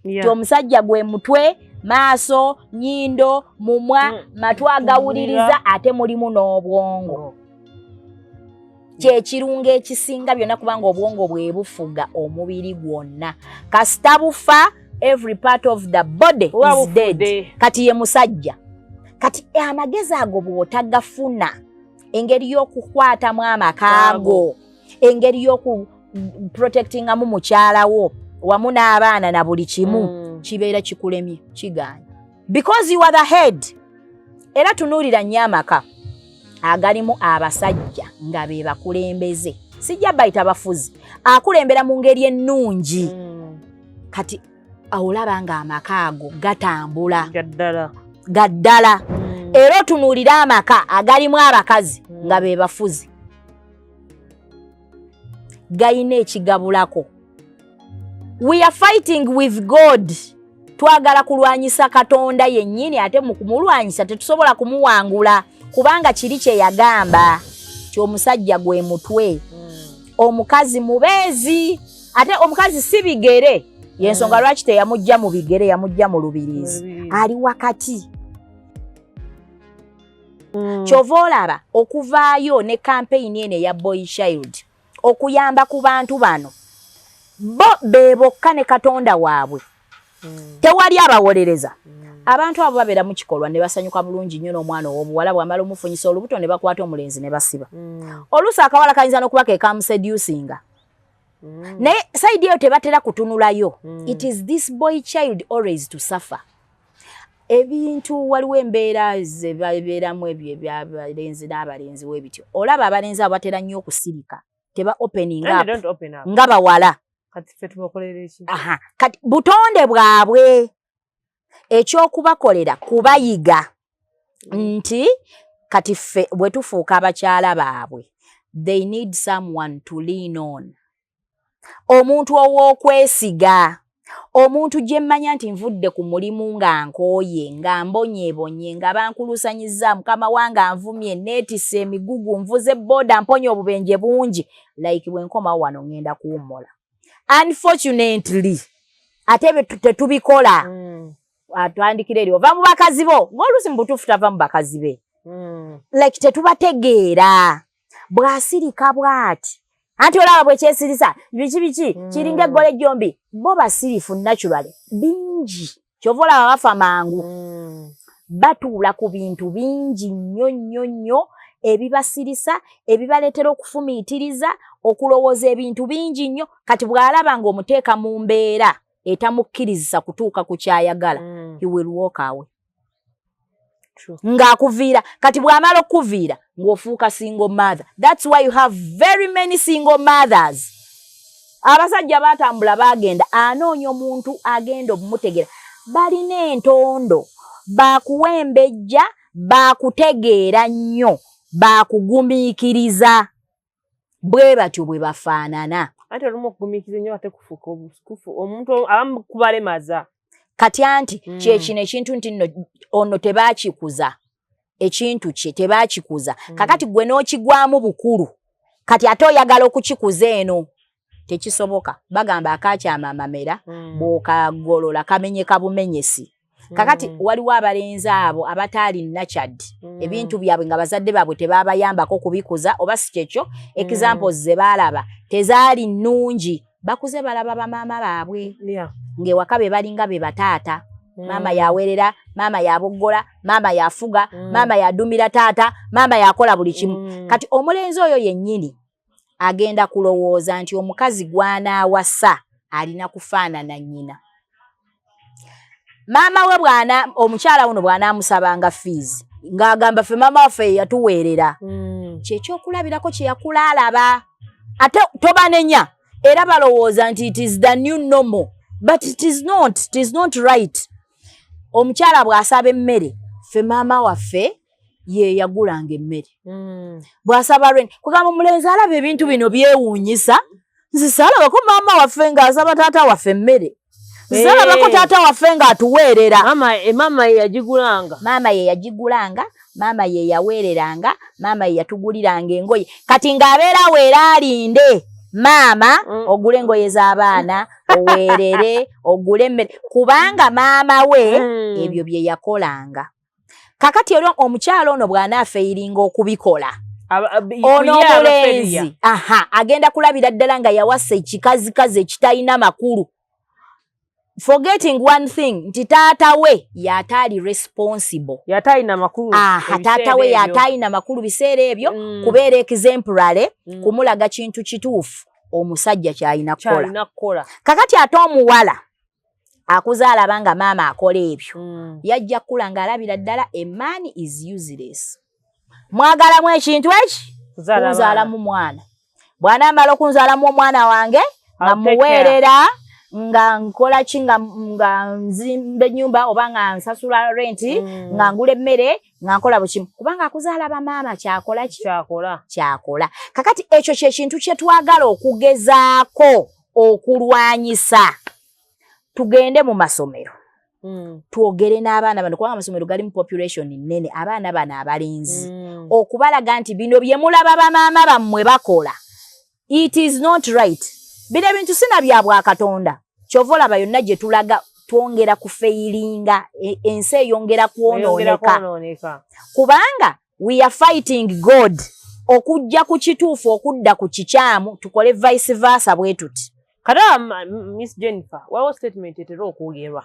Ti omusajja gwe mutwe, maaso, nyindo, mumwa, matu agawuliriza, ate mulimu n'obwongo. Kyekirungo ekisinga byonna, kubanga obwongo bwe bufuga omubiri gwonna. Kasita bufa, every part of the body is dead. Kati ye musajja. Kati amagezi ago bw'otagafuna, engeri y'okukwatamu amakaago, engeri y'okuprotectingamu mukyalawo wamu n'abaana na buli kimu, kibeera kikulemye, kigaanye, because you are the head. Era tunuulira nnyo amaka agalimu abasajja nga be bakulembeze. Sijja bayita bafuzi, akulembera mu ngeri ennungi. Kati olaba nga amaka ago gatambula. Gaddala. Gaddala. Era otunuulira amaka agalimu abakazi nga be bafuzi, gayina ekigabulako. We are fighting with God. Twagala kulwanyisa Katonda yennyini, ate mu kumulwanyisa tetusobola kumuwangula, kubanga kiri kye yagamba ti omusajja gwe mutwe, omukazi mubeezi. Ate omukazi si bigere, yensonga lwaki teyamujja mu bigere, yamujja mu lubiriizi, ali wakati. Kyova olaba okuvaayo ne campaign eno eya boy child okuyamba ku bantu bano, bo be bokka ne Katonda waabwe. Tewali abawolereza. Abantu abo babeera mu kikolwa ne basanyuka bulungi nnyo n'omwana ow'obuwala. Bw'amala omufunyisa olubuto, ne bakwata omulenzi ne basiba. Oluusi akawala kayinza n'okuba ke kamuseducinga, naye side eyo tebatera kutunulayo. It is this boy child always to suffer ebintu. Waliwo embeera ze babeeramu, ebyo ebyabalenzi n'abalenzi webityo. Olaba abalenzi abo batera nnyo okusirika, teba opening up nga bawala. Kati ffe tubakolera eki? Aha, kati butonde bwabwe. Ekyokubakolera kubayiga nti kati ffe bwe tufuuka abakyala baabwe, they need someone to lean on, omuntu ow'okwesiga, omuntu gye mmanya nti nvudde ku mulimu nga nkooye, nga mbonyeebonye, nga bankulusanyizza, mukama wange anvumye, neetisse emigugu, nvuze booda, mponye obubenje bungi, like bwe nkomawo wano ŋŋenda kuwummula. Unfortunately, ate ebyo tetubikola. Atwandikira eri ova mu bakazi bo, ng'oluusi mu butuufu tava mu bakazi be. Like tetubategeera. Bw'asirika bw'ati, anti olaba bwekyesirisa biki biki, kiringa eggole ejjombi. Bo basirifu naturally bingi, kyova olaba bafa mangu. Batuula ku bintu bingi nnyo nnyo nnyo ebibasirisa, ebibaleetera okufumiitiriza, okulowooza ebintu bingi nnyo. Kati bw'alaba ng'omuteeka mu mbeera etamukkirizisa kutuuka ku kyayagala, he will walk away. Ng'akuviira. Kati bw'amala okukuviira, ng'ofuuka single mother. That's why you have very many single mothers. Abasajja batambula, bagenda anoonya omuntu agenda obumutegeera. Balina entondo, bakuwembejja, bakutegeera nnyo, bakugumiikiriza. Bwe batyo bwe bafaanana. Anti olumu okugumiikiriza ennyo ate kufuuka obukufu, omuntu abamu kubalemaza. Kati anti kyekino ekintu nti nno ono tebakikuza, ekintu kye tebakikuza. Kakati gwe n'okigwamu bukulu, kati ate oyagala okukikuza eno, tekisoboka. Bagamba akakyama amamera, bw'okagolola kamenyeka bumenyesi. Kakati waliwo abalenzi abo abataali nurtured, ebintu byabwe nga bazadde baabwe tebabayambako kubikuza, oba si kyekyo, examples ze baalaba tezaali nnungi. Bakuze balaba bamaama baabwe ng'ewaka be balinga be bataata. Maama yawerera, maama yaboggola, maama yafuga, maama yadumira taata, maama yakola buli kimu. Kati omulenzi oyo yennyini agenda kulowooza nti omukazi gw'anaawasa alina kufaanana nnyina, maama we. Bwana omukyala wuno bw'anaamusabanga fees, ng'agamba, "Ffe maama waffe yatuweerera." Kyekyokulabirako kye yakula alaba. Ate tobanenya, era balowooza nti it is the new normal, but it is not, it is not right. Omukyala bw'asaba emmere, "Ffe maama waffe ye yagulanga emmere." Bw'asaba rent, kugamba omulenzi alaba ebintu bino byewuunyisa: "Nze saalabako maama waffe ng'asaba taata waffe emmere, saalabako taata waffe ng'atuweerera." Maama, maama ye yagigulanga. Maama ye yagigulanga, maama ye yaweereranga, maama ye yatuguliranga engoye. Kati ng'abeera awo era alinde Maama, ogule engoye z'abaana, oweerere, ogule emmere, kubanga maama we ebyo bye yakolanga. Kakati era omukyalo ono bw'anaafailinga okubikola, ono omulenzi aha agenda kulabira ddala nga yawasa ekikazikazi ekitalina makulu, forgetting one thing nti taata we yataali responsible. Yatalina makulu. Aha, taata we yataalina makulu biseera ebyo kubeera exemplary, kumulaga kintu kituufu omusajja kyalina kukola. Kakati ate omuwala akuzaala aba maama akola ebyo, yajja kukula ng'alabira ddala a man is useless. Mwagalamu ekintu eki kunzaalamu mwana, bw'anaamala okunzaalamu omwana wange nga muweerera, nga nkola ki, nga nzimba ennyumba oba nga nsasula renti, nga ngula emmere, nga nkola bukimu, kubanga akuzaala bamaama kyakola ki kyakola. Kakati ekyo kyekintu kye twagala okugezaako okulwanyisa. Tugende mu masomero, twogere n'abaana bano, kubanga amasomero galimu population nnene, abaana bano abalenzi, okubalaga nti bino bye mulaba bamaama bammwe bakola, it is not right. Bino ebintu sina bya bwakatonda. Kyova olaba yonna gye tulaga twongera kufailinga, ensi eyongera kwonooneka, kubanga we are fighting God. Okujja ku kituufu okudda ku kikyamu, tukole vice versa bwe tuti. Kati Miss Jennifer, waliwo statement etera okwogerwa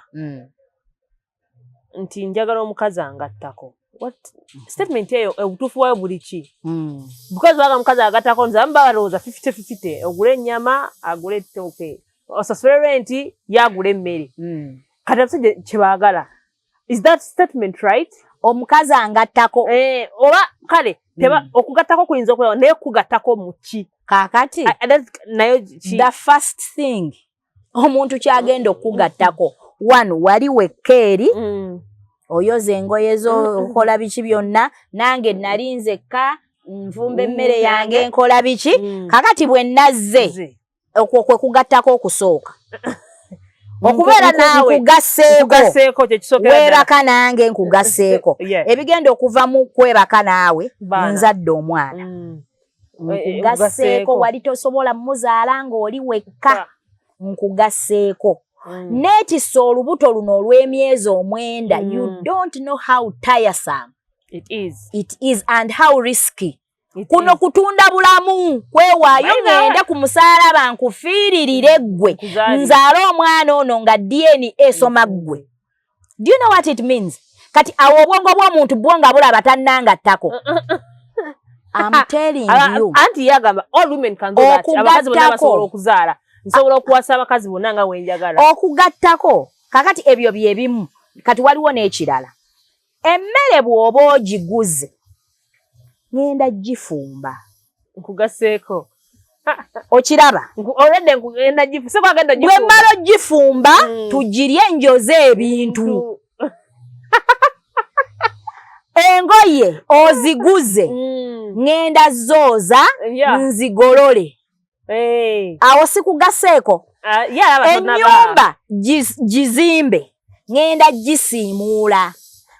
nti njagala omukazi angattako. Statement eyo obutuufu bwayo buli ki? Because baga omukazi agattako, nze abamu balowooza 50-50, ogule ennyama, agule ettooke, osasule renti, ye agule emmere. Kati abasajja kyebaagala, is that statement right? Omukazi angattako. Eh, oba kale teba okugattako kuyinza okubeera, naye kugattako mu ki? Kaakati nayo the first thing omuntu kyagenda okugattako, one, wali wekka eri, oyoza engoye zo, okola biki byonna, nange nali nzekka, nfumba emmere yange, nkola biki. Kakati bwe nazze, okwo kwe kugattako okusooka, okubeera naawe nkugasseeko, weebaka nange, nkugasseeko. Ebigenda okuva mu kwebaka naawe, nzadde omwana, nkugasseeko. Wali tosobola muzaala ng'oli wekka, nkugasseeko. Neetisse olubuto luno olw'emyezi 9. You don't know how tiresome it is, it is and how risky. Kuno kutunda bulamu, kwewaayo, ŋŋende ku musaalaba nkufiiririre ggwe, nzaale omwana ono nga DNA esoma ggwe. Do you know what it means? Kati awo obwongo bw'omuntu bwo nga bulaba tannangattako. I'm telling you. Anti yagamba all women can do that. Abakazi bonna basobola okuzaala. Nsobola okuwasa abakazi bonna nga wenjagala. Okugattako. Kakati ebyo bye bimu. Kati waliwo n'ekirala. Emmere bw'oba ogiguze, ŋŋenda gifumba. Nkugaseeko. Okiraba? Bwe mmala ogifumba, tugirye, njoze ebintu. Engoye oziguze, ŋŋenda zooza, nzigolole. Awo sikugaseeko? Ennyumba gizimbe, ŋŋenda gisiimuula,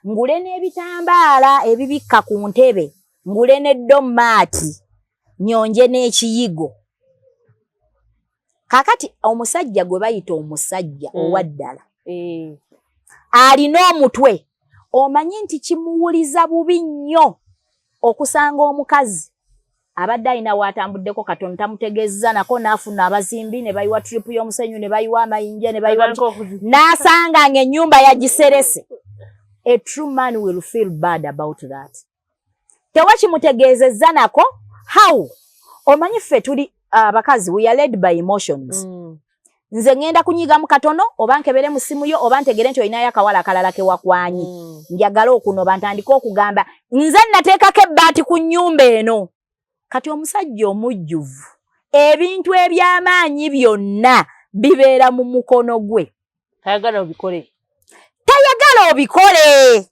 ngule n'ebitambaala ebibikka ku ntebe, ngule ne doormat, nyonje n'ekiyigo. Kaakati omusajja gwe bayita omusajja owa ddala alina omutwe, omanyi nti kimuwuliza bubi nnyo okusanga omukazi abadde alina waatambuddeko katono, tamutegeeza nako, n'afuna abazimbi ne bayiwa trip y'omusenyu, ne bayiwa amayinja, ne bayiwa, n'asanga ng'ennyumba yagiserese. A true man will feel bad about that. Tewa kimutegeezezza nako. How omanyi ffe tuli abakazi, we are led by emotions. Nze ŋŋenda kunyigamu katono, oba nkebere mu ssimu yo, oba ntegere nti olinayo akawala akalala kewakwanyi, njagala okunoba, ntandike okugamba nze nateekako ebbaati ku nnyumba eno. Kati omusajja omujjuvu, ebintu eby'amaanyi byonna bibeera mu mukono gwe. Tayagala obikole. Tayagala obikole.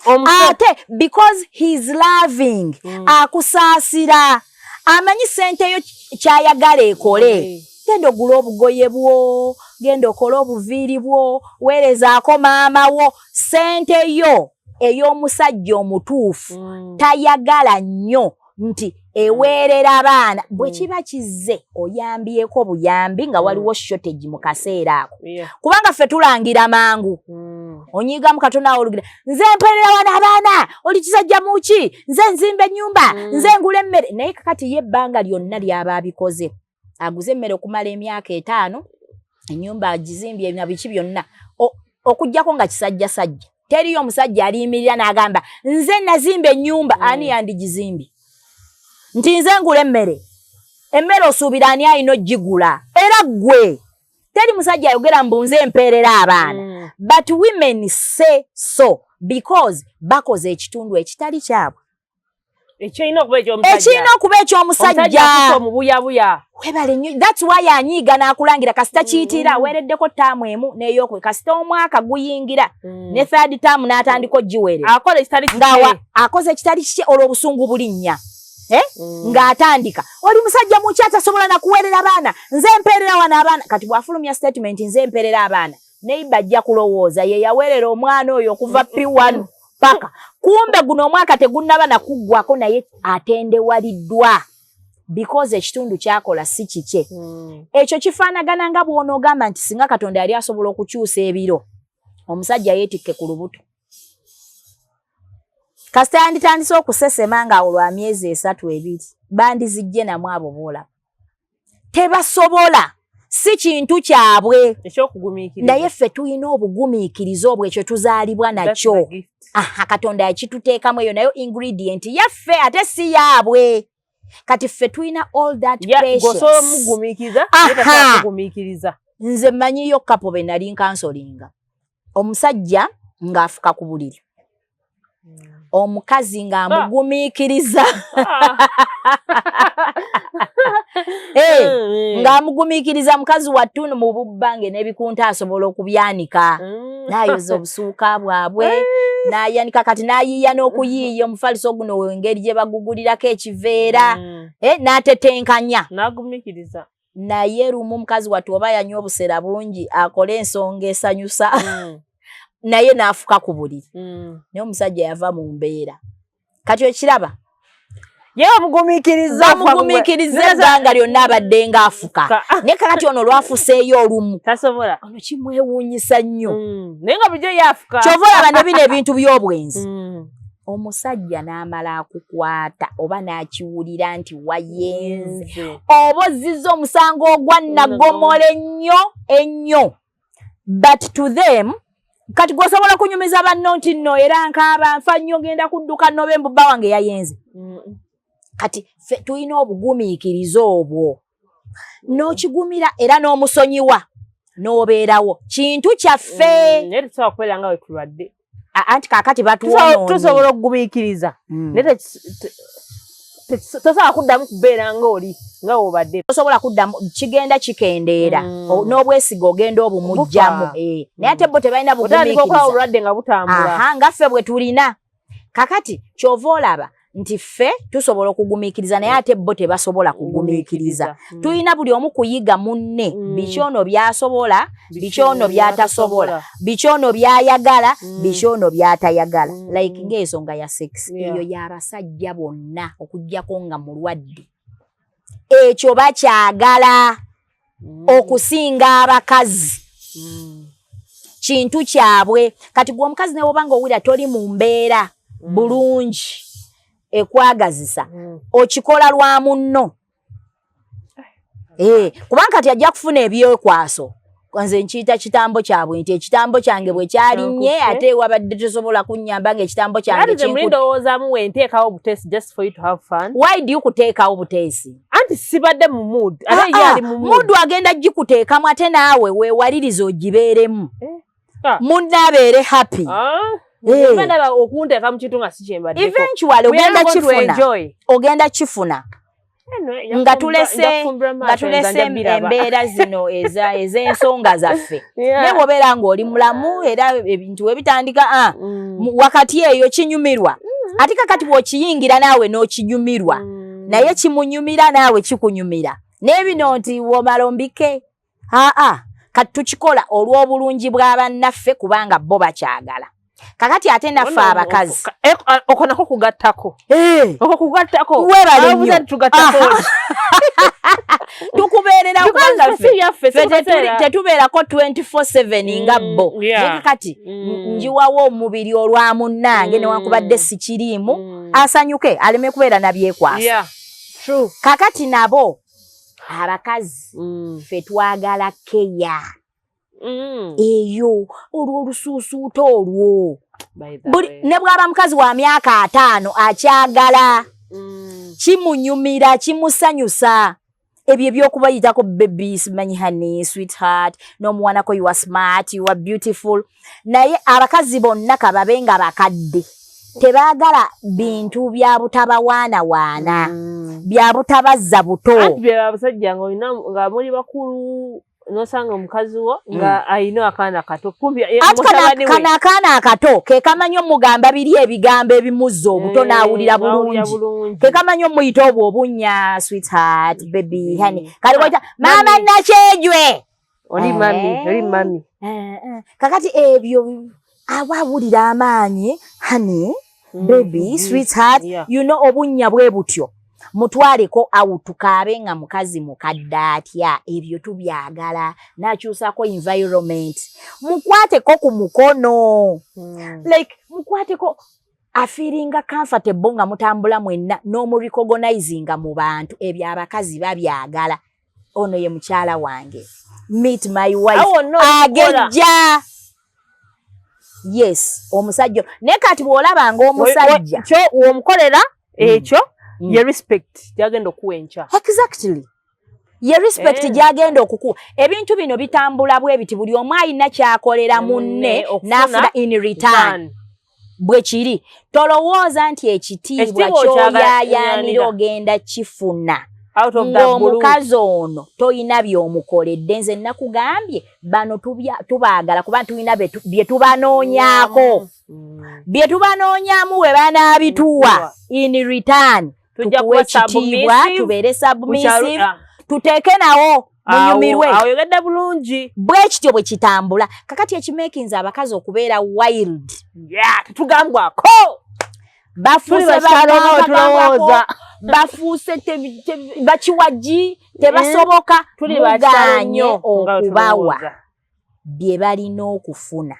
Ate because he's loving, akusaasira, amanyi sente yo kyayagala ekole. Genda ogula obugoye bwo, genda okole obuviiri bwo, weerezaako maama wo. Sente yo ey'omusajja omutuufu, tayagala nnyo. Nti eweerera abaana bwe kiba kizze, oyambyeko buyambi nga waliwo shortage mu kaseera ako, kubanga ffe tulangira mangu. Onyiigamu katono awo, olugira, "Nze mpeerera wano abaana, oli kisajja muki? Nze nzimba ennyumba, nze ngula emmere." Naye kakati ye ebbanga lyonna lyaba abikoze, aguze emmere okumala emyaka 5, ennyumba agizimbye na biki byonna, okugjako nga kisajjasajja. Teriyo omusajja aliyimirira n'agamba, "Nze nazimba ennyumba." Ani yandigizimbye nti, "Nze ngula emmere"? Emmere osuubira ani alina ogigula? Era ggwe. Teri musajja ayogera mbu, "Nze mpeerera abaana." But women say so because bakoze ekitundu ekitali kyabwe. Ekirina okuba ekyomusajja. Ekirina okuba ekyomusajja. Omubuyabuya. Webale nnyo. That's why anyiiga n'akulangira kasita kiyitira. Aweereddeko term emu n'eyokwe, kasita omwaka guyingira ne third term n'atandika ogiweerera. Akola ekitali Ng'awa akoze ekitali kikye, olwo obusungu bulinnya. Eh? Ng'atandika, "Oli musajja muki atasobola nakuweerera baana? Nze mpeerera wano abaana." Kati bw'afulumya statement, "Nze mpeerera abaana," neighbour ajja kulowooza ye yaweerera omwana oyo okuva P1 paka kumbe guno omwaka tegunnaba nakuggwako, naye atendewaliddwa because ekitundu kyakola si kikye. Ekyo kifaanagana nga bw'onoogamba nti singa Katonda yali asobola okukyusa ebiro, omusajja yeetikke ku lubuto, kasita yanditandise okusesema nga awo lwa myezi 3 2, bandizijje namu. Abo boolaba tebasobola, si kintu kyabwe. Ekyokugumiikiriza. Naye ffe tulina obugumiikiriza obwo, ekyo tuzaalibwa nakyo. Aha, Katonda yakituteekamu, eyo nayo ingredient yaffe ate si yaabwe. Kati ffe tulina all that patience. Gosobola omugumiikiriza. Aha. Naye kugumiikiriza. Nze mmanyiyo couple be nali ncounsellinga, omusajja ng'afuka ku buliri, omukazi ng'amugumiikiriza. Eh, ng'amugumiikiriza. Mukazi wattu mu bubbange n'ebikunta asobola okubyanika, n'ayoza obusuuka bwabwe n'ayanika. Kati n'ayiiya n'okuyiiya omufaliso guno, engeri gye bagugulirako ekiveera, eh, n'atetenkanya. N'agumiikiriza. Naye lumu mukazi wattu oba yanywa obusera bungi akole ensonga esanyusa, naye n'afuka ku buliri, naye omusajja yava mu mbeera. Kati okiraba. Ye bamugumiikiriza. Bamugumiikiriza ebbanga lyonna abadde ng'afuka, naye kakati ono lwafuseeyo olumu, Tasobola. ono kimwewuunyisa nnyo. Naye nga bulijjo yafuka. Kyova olaba ne bino ebintu by'obwenzi, omusajja n'amala akukwata oba n'akiwulira nti wayenze, Nze. oba ozizza omusango ogwa naggomola ennyo ennyo. But to them, kati gweosobola kunyumiza banno nti nno era nkaaba nfa nnyo, genda kudduka nobe mbubba wange yayenze. Kati ffe tulina obugumiikiriza obwo, n'okigumira era n'omusonyiwa n'obeerawo, kintu kyaffe. Naye tetusobola kubeera nga we tulwadde. Anti kaakati Tusobola batuwonoonye. okugumiikiriza, naye tosobola kuddamu kubeera nga oli nga wobadde. Tosobola kuddamu, kigenda kikendeera. N'obwesiga ogenda obumugjamu. Bufa. Eh, naye ate bo tebalina Otandika okulaba bugumiikiriza obulwadde nga butambula. Aha, nga ffe bwe tulina kakati. Kyova olaba nti ffe tusobola okugumiikiriza, naye ate bo tebasobola kugumiikiriza. Tulina buli omu kuyiga munne, biki ono by'asobola, biki ono by'atasobola, biki ono by'ayagala, biki ono by'atayagala. Like ng'ensonga ya sex, eyo y'abasajja bonna okugjako nga mulwadde, ekyo bakyagala okusinga abakazi. Kintu kyabwe. Kati gwe omukazi ne bw'oba nga owulira toli mu mbeera bulungi ekwagazisa, okikola lwa munno. Eh, kubanga kati ajja kufuna ebyekwaso. Nze nkiyita kitambo kyabwe, nti ekitambo kyange bwe kyalinnye, Kyankutte. ate wabadde tosobola kunnyamba ng'ekitambo kyange Ate nze muli ndowoozaamu wenteekawo obuteesi just for you to have fun. Why do you kuteekawo buteesi? Anti sibadde mu mood, ate ye ali mu mood. Mood agenda gikuteekamu, ate naawe weewaliriza ogibeeremu. Ah. Munno abeere happy. Ah, Eh. mba ndaba okunteeka mu kintu nga si kyembaddeko. Eventually We are ogenda not going to kifuna. enjoy. Ogenda kifuna. Nga tulese embeera zino ez'ensonga zaffe, naye bw'obeera ng'oli mulamu era ebintu webitandika, ah, wakati eyo kinyumirwa. Ate kakati bw'okiyingira naawe n'okinyumirwa, naye kimunyumira, naawe kikunyumira. Naye bino nti womala ombike, aa, kati tukikola olw'obulungi bwa bannaffe, kubanga bo bakyagala. Kakati ate naffe abakazi Okwo nako kugattako. Okwo kugattako. Weebale Ababuuza nnyo. nti tugattako. Tukubeerera kubanga Because si yaffe, si ffe kaseera. tetubeerako 24/7 nga bo. Naye kati njiwawo omubiri olwa munnange, newankubadde sikiriimu, asanyuke aleme kubeera na byekwasa. Yeah. True. Kakati nabo abakazi, ffe twagala keya eyo, olwo olusuusuuto olwo. By the Buli way. Ne bw'aba mukazi wa myaka 50 akyagala, kimunyumira, kimusanyusa ebyo ebyokubayitako baby, simanyi honey, sweetheart, n'omuwanako, you are smart, you are beautiful. Naye abakazi bonna kababe nga bakadde, tebaagala bintu bya butabawaanawaana, bya butabazza buto. Anti bye abasajja nga olina nga muli bakulu, nosanga omukazi wo nga ayina akaana kato kumpi Ati mutabani we. Kano akaana akato ke kamanyi omugamba biri ebigambo ebimuzza obuto, n'awulira n'awulira bulungi. Bulungi. Ke kamanyi omuyita obwo obunnya, sweetheart, baby, honey. Kali Ah, koita maama mummy. Nakyejwe. Oli mummy, oli mummy. Eh, eh. Kakati ebyo aba awulira amaanyi, honey, baby, sweetheart, obunnya bwe butyo. Mutwaleko out, kaabe nga mukazi mukadde atya, ebyo tubyagala. N'akyusako environment, mukwateko ku mukono, like mukwateko, afeelinga comfortable nga mutambula mwenna, n'omurecognizinga mu bantu. Ebyo abakazi babyagala. Ono ye mukyala wange, meet my wife. Awo nno olikola. Agejja, yes, omusajja. Naye kati bw'olaba nga omusajja Kyo womukolera ekyo, ye respect gyagenda okuwa enkya. Exactly, ye respect gyagenda okukuwa. Ebintu bino bitambula bwe biti, buli omu alina kyakolera munne okufuna n'afuna in return. Bwe kiri. Tolowooza nti ekitiibwa Ekitiibwa okyagala- ky'oyaayaanira ogenda kifuna out of the blue. ng'omukazi ono toyina by'omukoledde. Nze nakugambye, bano tubaagala kuba tulina bye tubanoonyaako. Bye tubanoonyamu we banaabituwa in return, Tujja tukuwe kuba ekitiibwa, submissive. tubeere submissive, Ah, tuteeke nawo munyumirwe. Awo oyogedde bulungi. Bwe kityo bwe kitambula. Kakati ekimakinza abakazi okubeera wild, Yeah, tetugambwako. Bafuuse Tuli bakyalo nga bwe bannakagambwako, tulowooza. bafuuse bakiwagi, tebasoboka. Tuli bakyalo Mugaanye nnyo nga bwe okubawa tulowooza. bye balina okufuna.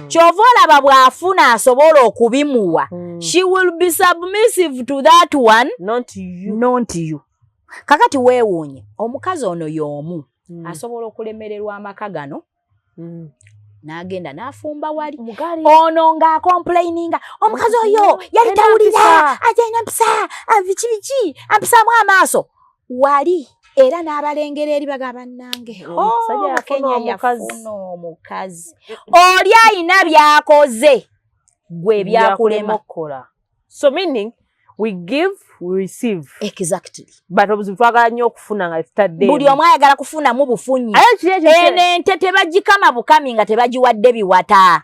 Kyova olaba bw'afuna asobola okubimuwa, she will be submissive to that one, Not you. not you. Kakati weewuunye, omukazi ono y'omu asobola okulemererwa amaka gano, n'agenda n'afumba wali. Mugali. Ono ng'acomplaininga, omukazi oyo yali Talina tawulira, mpisa. Atalina mpisa, biki biki, ampisaamu amaaso wali, era n'abalengera eri bagamba, bannange, Omusajja yafuna Kenya omukazi. yafuna omukazi. Oli ayina by'akoze, gwe byakulema. Okukola. So meaning we give, we receive. Exactly. But obuzibu twagala nnyo okufuna nga tutadde. Buli omu ayagala kufunamu bufunyi. Aye kiri ekyo Eno ente tebagikama bukami nga tebagiwadde biwata.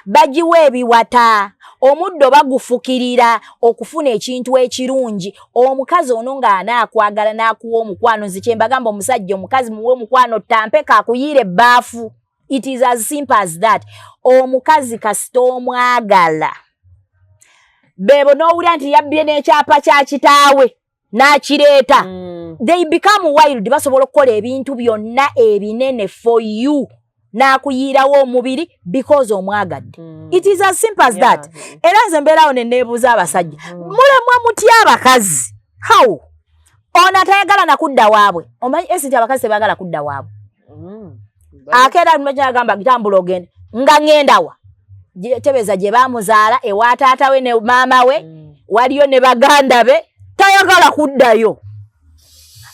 Bagiwa ebiwata, omuddo bagufukirira okufuna ekintu ekirungi. Omukazi ono ng'anaakwagala n'akuwa omukwano, nze kye mbagamba, omusajja omukazi muwe omukwano, tampeka akuyiira ebbaafu. It is as simple as that. Omukazi kasita omwagala, beebo n'owulira nti yabbye n'ekyapa kya kitaawe n'akireeta. They become wild, basobola okukola ebintu byonna ebinene for you, n'akuyiirawo omubiri because omwagadde. It is as simple as that. Era nze mbeerawo ne neebuuza abasajja, mulemwa mutya abakazi? How ono atayagala nakudda waabwe? Omanyi esi nti abakazi tebaagala kudda waabwe. Akeera agamba, tambula ogende. Nga ŋŋendawa? Tebeeza gye baamuzaala, ewa taata we ne maama we, waliyo ne baganda be. Tayagala kuddayo,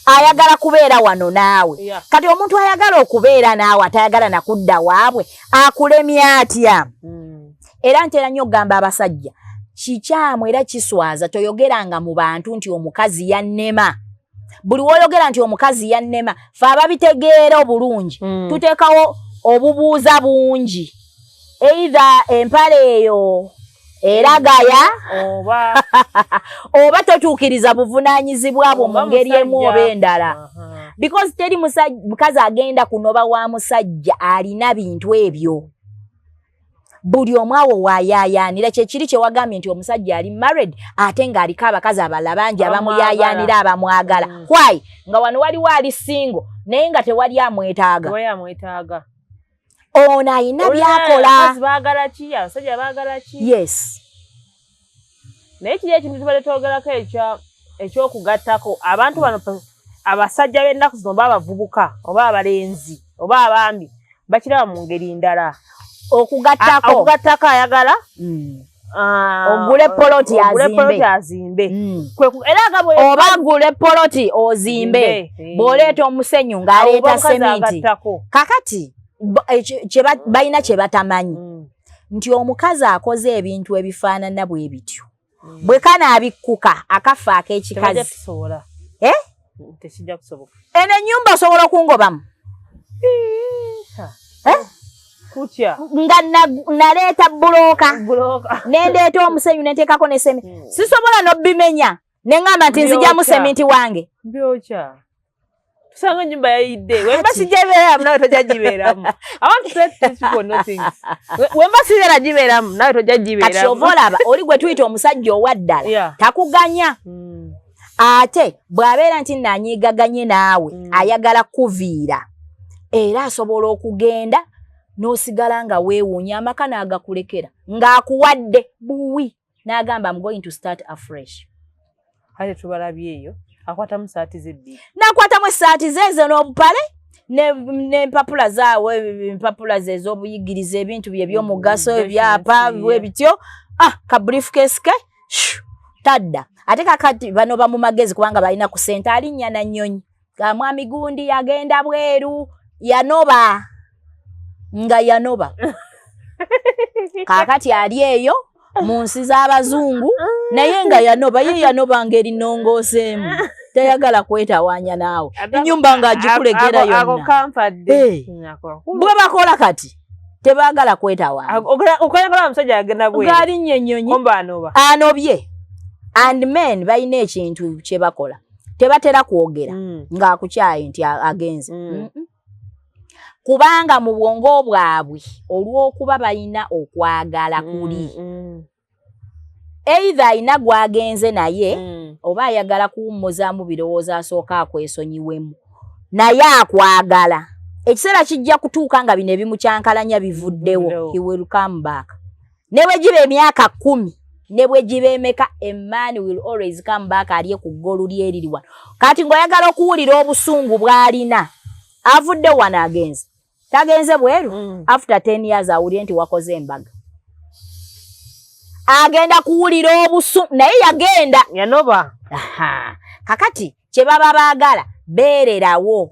ayagala kubeera wano naawe. Kati omuntu ayagala okubeera naawe, atayagala nakudda waabwe, akulemya atya? Era ntera nnyo okugamba abasajja, kikyamu era kiswaza, toyogeranga mu bantu nti omukazi yannema. Buli woyogera nti omukazi yannema, fe ababitegeera obulungi tuteekawo obubuuza bungi, either empale eyo eragaya oba oba totuukiriza buvunaanyizibwa bwo mu oba ngeri emu musajja. oba endala. Because teri mukazi agenda kunoba wa musajja alina bintu ebyo. Buli omu awo waayaayaanira. Kyekiri kyewagambye nti omusajja ali married ate ng'aliko abakazi abalala bangi abamuyaayaanira, abamwagala. Why? Nga wano waliwo ali single naye nga tewali amwetaaga. Tewali amwetaaga. Ono ayina byakola. Abakazi baagala ki? Abasajja baagala ki? Yes. Naye kiri ekintu tubadde twogerako ekyokugattako abantu bano, abasajja b'ennaku zino oba abavubuka oba abalenzi oba abaami bakiraba mu ngeri ndala. Okugattako. Okugattako ayagala ogule poloti. Ogule azimbe. Poloti azimbe. Era aga Oba agule poloti ozimbe, bw'oleeta omusenyu ng'aleeta seminti. Agattako. Kakati balina kye batamanyi nti omukazi akoze ebintu ebifaanana bwe bityo, bwe kanaabikkuka akafa Tebajja ak'ekikazi. Kusobola. Eh? Tekijja kusoboka. Eno ennyumba osobola okungobamu. Eh? Kutya. Nga naleeta bulooka, Bulooka. nendeeta omusenyu, nenteekako ne semi, sisobola nobbimenya neŋŋamba nti nzigyamu Byokya. seminti wange. Byokya, tusanga ennyumba yayidde. Wemba sijja beeramu, nawe tojja gibeeramu. I want to let these people know things. Wemba sibeera gibeeramu, nawe tojja Kati gibeeramu. ova olaba oli gwe tuyita omusajja owa ddala takuganya. Ate bw'abeera nti naanyiigaganye naawe, ayagala kuviira, era asobola okugenda n'osigala nga weewuunya, amaka n'agakulekera ng'akuwadde buwi, n'agamba, "I'm going to start afresh." Kale tubalabye eyo akwatamu saati ze ebbiri. N'akwatamu essaati ze ezo n'obupale n'empapula zaawe, empapula ze ez'obuyigiriza, ebintu bye ebyomugaso, ebyapa bwe bityo, ah, ka briefcase ke, shoo, tadda. Ate kakati bano bamu magezi kubanga balina ku ssente, alinnya na nnyonyi ga mwami gundi yagenda bweru, yanoba nga yanoba. Kaakati ali eyo mu nsi z'abazungu naye nga yanoba, ye yanoba ng'erinongooseemu, tayagala kwetawaanya naawe, ennyumba ng'agikulekera Ako yonna. Kampadde. Eh. Bwe bakola kati tebaagala kwetawaanya. Okola omusajja agenda bweru. Gaalinnya ennyonyi. Komba anoba. Anobye. And men balina ekintu kye bakola, tebatera kwogera ng'akukyaye nti agenze. Kubanga mu bwongo bwabwe, olw'okuba balina okwagala kuli, either ayina gwagenze naye oba ayagala kuwummuzaamu birowoozo, asooka akwesonyiwemu, naye akwagala. Ekiseera kijja kutuuka nga bino ebimukyankalanya bivuddewo. Bivuddewo. He will come back. Ne bwe giba emyaka 10, ne bwe giba emeka, a man will always come back alye ku ggolu lyeriri wano. Kati ng'oyagala okuwulira obusungu bw'alina, avudde wano agenze, tagenze bweru, after 10 years awulire nti wakoze embaga, agenda kuwulira obusungu, naye yagenda. Yanoba. Aha. Kakati kye baba baagala beererawo,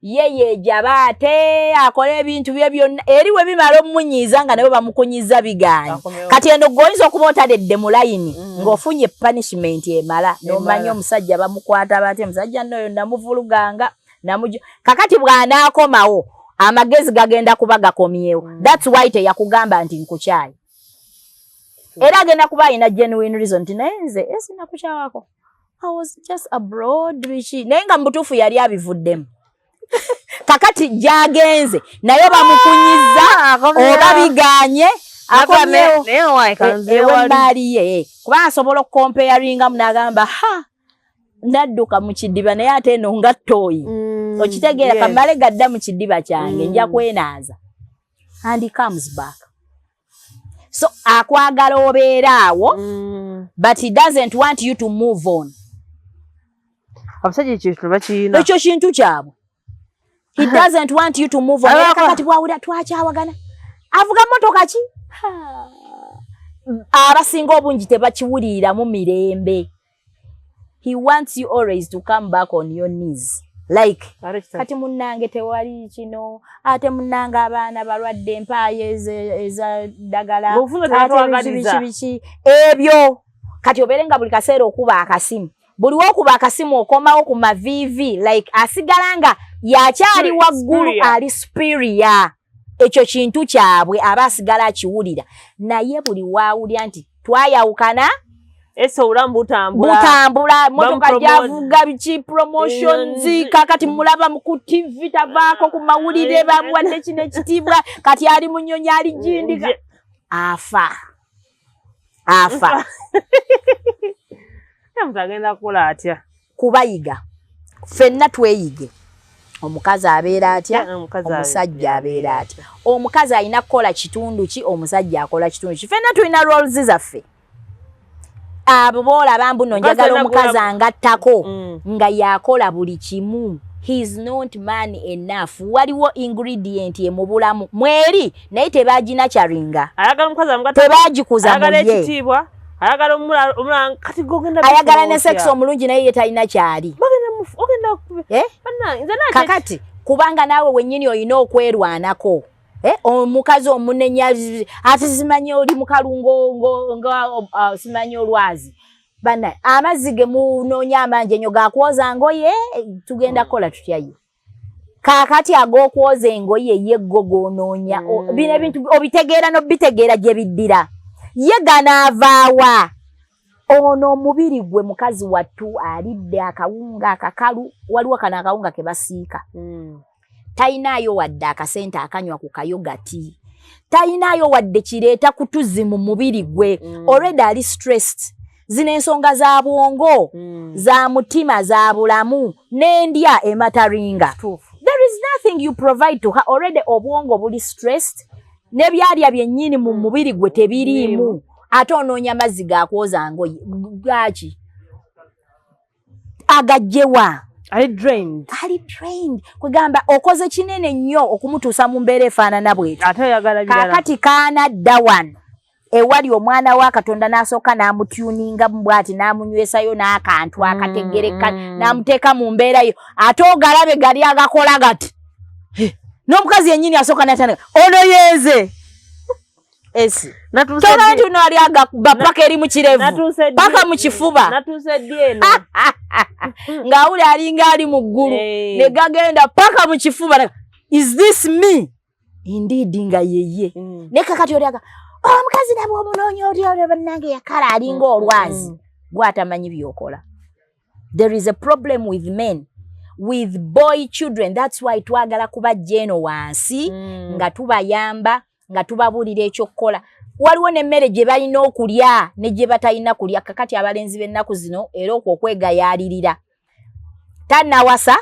ye yeejaba ate akole ebintu bye byonna eri we bimala omumunyiiza nga nawe bamukunyiza bigaanyi. Akomewo. Kati eno gweoyinza okuba otaledde mu layini ng'ofunye punishment emala n'omanya omusajja bamukwata batya. Omusajja nnoyo namuvuluganga namujo. Kakati bw'anaakomawo amagezi gagenda kuba gakomyewo. That's why teyakugamba nti nkukyayi, era agenda kuba alina genuine reason nti naye nze esinakukyawako, I was just abroad, biki, naye nga mu butuufu yali abivuddemu. Kakati gyagenze naye bamukunyiza oba biganye, akomyewo Naye owaye kanzire wali. Ewemmaali ye, kuba asobola okukomparingamu n'agamba, ha, nadduka mu kidiba naye ate eno nga ttooyi. Okitegeera? Kamale gadda mu kidiba kyange, nja kwenaaza, and he comes back. So akwagala obeera awo, but he doesn't want you to move on. Abasajja ekyo tebakirina. Ekyo kintu kyabwe. He doesn't want you to move on. Era kakati bwawulira twakyawagana, avuga motoka ki? Ha. Abasinga obungi tebakiwuliriramu mirembe. He wants you always to come back on your knees, like, Ate kati munnange tewali kino, ate munnange abaana balwadde, empaayo eza ddagala, Mu bufunze ate tebatwagaliza. biki biki biki ebyo. Kati obeere nga buli kaseera okuba akasimu, buli wokuba akasimu okomawo ku maviivi, like asigala nga yakyali waggulu. Superior. Ali superior. Ekyo kintu kyabwe, aba asigala akiwulira, naye buli waawulira nti twayawukana, Ese obulamu butambula. Butambula, motoka Bamupromote. gyavuga, biki, promotions. Kakati mulaba ku TV, tavaako ku mawulire, bamuwadde kino ekitiibwa, kati ali mu nnyonyi, ali gindika. Afa afa. Omuntu agenda kukola atya? Kubayiga, ffenna tweyige. Omukazi abeera atya? Omukazi Omusajja abeera atya? Omukazi alina kukola kitundu ki? Omusajja akola kitundu ki? Ffenna tulina roles zaffe. Abo boolaba mbu no njagala alina omukazi angattako nga yakola buli kimu, he is not man enough. Waliwo ingredient emubulamu mweri, naye tebaginakyaringa. Ayagala omukazi amugatta. Tebagikuza. Ayagala Muye ekitiibwa, ayagala omulala, kati gogenda Ayagala ne sex omulungi, naye ye talina kyali. Ogenda Eh? bannange, nze nakye. Kakati kubanga naawe wennyini olina okwerwanako. Eh, omukazi omunenya ate simanyi oli mukalu nga simanyi olwazi. Bana amazzi ge munoonya amangi enyo gakwoza ngoye, tugenda kukola tutyayo kaakati ag'okwoza engoye? Ye go gonoonya. Bino ebintu obitegeera n'obitegeera gye biddira, ye ganaavaawa? Ono omubiri gwe, mukazi wattu alidde akawunga akakalu, waliwo kano akawunga ke basiika. Talinaayo wadde akasente akanywa ku kayogati, talinaayo wadde kireeta kutuzi mu mubiri gwe. Already ali stressed. Zino ensonga za bwongo, za mutima, za bulamu n'endya emataringa. There is nothing you provide to her. Already obwongo buli stressed, n'ebyalya byennyini mu mubiri gwe tebiriimu, ate onoonya mazzi gakwoza ngoye gaki agajjewa? Ali drained. Ali drained. Kwegamba okoze kinene nnyo okumutuusa mu mbeera efaanana bwetyo. Ate oyagala birala. Kaakati kaanadda wano ewali omwana wa Katonda, n'asooka n'amutuninga bwati, n'amunywesayo n'akantu akategereka, n'amuteeka mu mbeera yo, ate ogalabe gali agakola gati. N'omukazi yennyini asooka natandika, ono yenze esi Natuuse tolaba ddi- nti ono ali agakuba paka eri mu kirevu, natuuse ddi- paka mu kifuba. Natuuse ddi eno? Ng'awuli alinga ali mu ggulu. Ne gagenda paka mu kifuba. Is this me indeed? Nga yeye. Naye kakati olyaga omukazi nabwe omunoonya oli olyo, bannange, yakala alinga olwazi. Gwatamanyi byokola. There is a problem with men with boy children. That's why twagala kubajja eno wansi nga tubayamba, nga tubabuulira ekyokukola. Waliwo n'emmere gye balina okulya ne gye batalina kulya. Kakati abalenzi b'ennaku zino era okwo okwegayaalirira, tannawasa,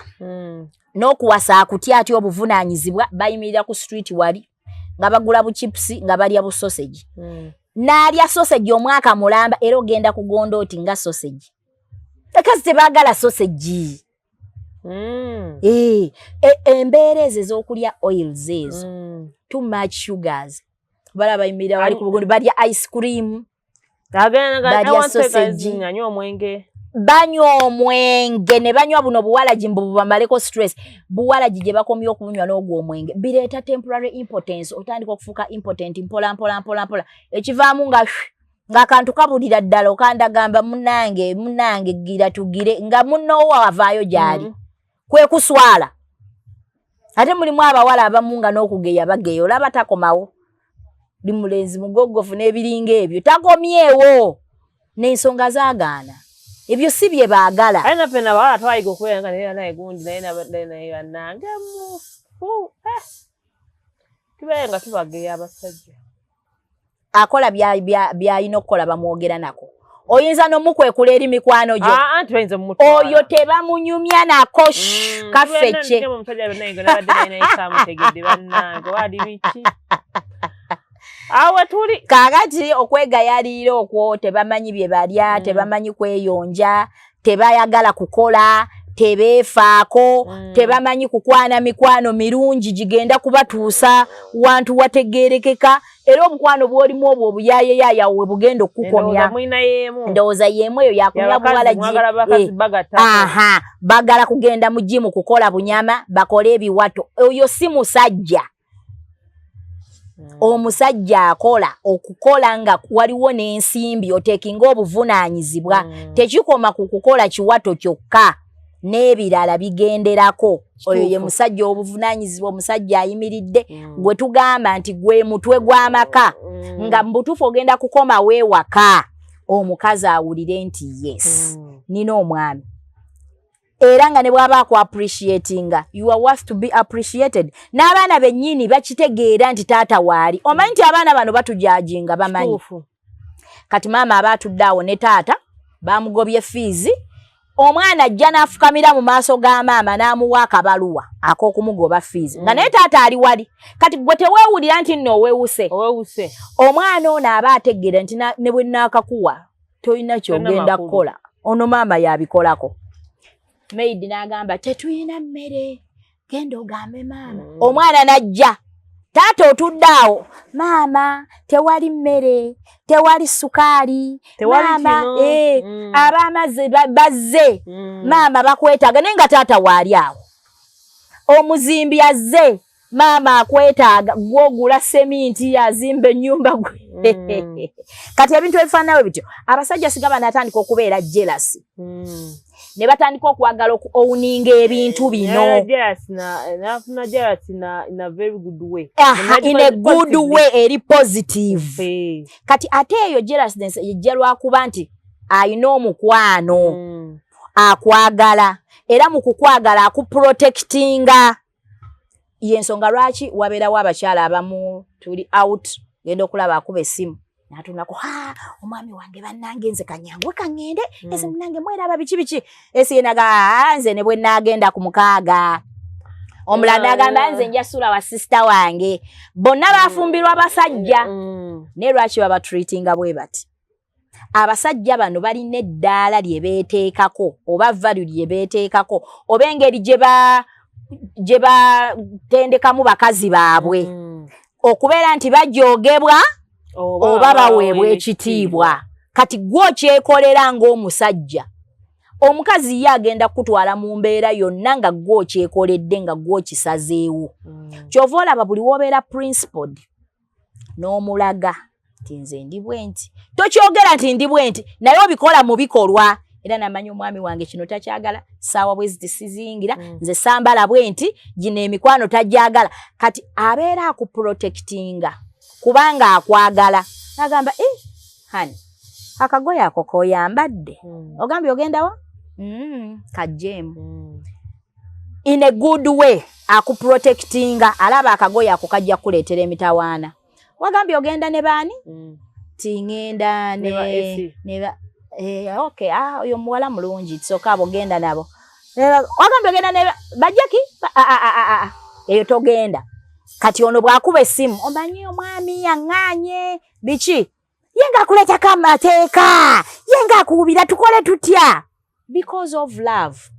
n'okuwasa akutya atya obuvunaanyizibwa. Bayimirira ku street wali nga bagula buchipusi, nga balya busausage. N'alya sausage omwaka mulamba, era ogenda kugonda oti nga sausage. Ekazi tebaagala sausage. Embeera ezo ez'okulya oils ezo, too much sugars, balaba bayimirira wali ku bugundi balya ice cream. Agenda Balya sausage. Anywa omwenge. Banywa omwenge ne banywa buno buwalagi mbu bubamaleko stress. Buwalagi gye bakomye okubunywa n'ogwo omwenge bireeta temporary impotence. Otandika okufuuka impotent mpola mpola mpola mpola, ekivaamu nga ng'akantu kabulira ddala. Okandagamba, "Munange, munange, gira tugire," nga munnoowo avaayo gy'ali. Kwe kuswala. Ate mulimu abawala abamu nga n'okugeya bageya, olaba takomawo, li mulenzi mugogofu n'ebiringa ebyo, takomyewo n'ensonga zaagaana. Ebyo si bye baagala. Aye naffe nabawala twayiga okubeera nga naye naye gundi, naye naye naye bannange mufu, eh. Tubeere nga tubageya abasajja. Akola byalina okukola, bamwogera nako. Oyinza n'omukwekula eri mikwano gyo. Ah, anti bayinza omutwala. Oyo tebamunyumya nako. Kaffe kye. Omusajja bannange nabadde naye naye saamutegedde, bannange, wali biki awe tuli. Kaakati okwegayalirira okwo, tebamanyi bye balya, tebamanyi kweyonja, tebayagala kukola, tebeefaako, tebamanyi kukwana mikwano mirungi gigenda kubatuusa wantu wategeerekeka. Era obukwano bw'olimu obwo obuyaayeyaaya we bugenda okukukomya. Endowooza mulina y'emu. Ndowooza y'emu eyo yakunywa Yabakazi, buwalagi. mwagala bakazi bagattako. Aha, bagala kugenda mu gym kukola bunyama, bakole ebiwato. Oyo si musajja. Omusajja akola okukola nga waliwo n'ensimbi, oteekinga obuvunaanyizibwa. Tekikoma ku kukola kiwato kyokka, n'ebirala bigenderako. Oyo ye musajja obuvunaanyizibwa, omusajja ayimiridde, gwe tugamba nti gwe mutwe gw'amaka. Nga mu butuufu ogenda kukomawo ewaka, omukazi awulire nti yes, nina omwami. Era nga ne bw'aba aku appreciatinga, you are worth to be appreciated. N'abaana bennyini bakitegeera nti taata waali. Omanyi nti abaana bano batujudginga, bamanyi. Kati maama aba atudde awo ne taata bamugobye fees. Omwana ajja n'afukamira mu maaso ga maama n'amuwa akabaluwa ak'okumugoba fees, nga naye taata ali wali. Kati gwe teweewulira nti nno owewuse? Owewuse. Omwana ono aba ategeera nti ne bwe naakakuwa tolina kyogenda makulu. kukola, ono maama yabikolako. Maid n'agamba, "Tetulina mmere, genda ogambe maama." Omwana n'ajja, taata otudde awo, "Maama, tewali mmere, tewali sukaali." Tewali "Maama, kino. ab'amazzi bazze. Maama, bakwetaaga." Naye nga taata waali awo. Omuzimbi azze, "Maama akwetaaga." Gwogula seminti, azimba ennyumba gwe. Kati ebintu ebifaananawe bityo, abasajja siga banaatandika okubeera jealous, ne batandika okwagala oku owninga ebintu bino. Jealous na nafuna jealous na in a very good way. Aha, in a good way, eri positive. Kati ate eyo jealousness ejja lwakuba nti ayina omukwano, akwagala, era mu kukwagala akuprotectinga. Yensonga lwaki wabeerawo abakyala abamu tuli out, genda okulaba akuba essimu natunako, "Ha, omwami wange, bannange, nze kanyangwe kaŋŋende." "Ese munange mweraba biki biki?" Esi yenaga, "Ah, nze ne bwe naagenda ku 6." Omulala n'agamba, "Nze njasula wa sister wange." Bonna bafumbirwa basajja. Naye lwaki babatreatinga bwe bati? Abasajja bano balina eddaala lye beeteekako, oba value lye beeteekako, oba engeri gye batendekamu bakazi baabwe okubeera nti bajoogebwa oba baweebwa ekitiibwa. Kati gwe okyekolera ng'omusajja, omukazi ye agenda kutwala mu mbeera yonna nga gwe okyekoledde, nga gwe okisazeewo. Kyova olaba buli wobeera principled n'omulaga nti nze ndi bwe nti, tokyogera nti ndi bwe nti, naye obikola mu bikolwa, era namanyi omwami wange kino takyagala, saawa bwe ziti siziyingira, nze sambala bwe nti, gino emikwano tajagala. Kati abeera akuprotectinga kubanga akwagala. Nagamba, "Eh, honey, akagoye ako koyambadde, ogambye ogendawa? Kajjeemu." In a good way akuprotectinga, alaba akagoye ako kajja kukuleetera emitawaana. "Wagambye ogenda ne baani?" "Ti ŋŋenda Ne ba AC." ne ba okay, ah, oyo muwala mulungi, soka abo genda nabo. "Wagambye ogenda ne bajjaki? Ah, ah, ah, ah, ah. Eyo togenda." Kati ono bw'akuba essimu, "Omanyi omwami yaŋŋaanye biki, ye ng'akuleetako amateeka, ye ng'akuwubira, tukole tutya?" Because of love,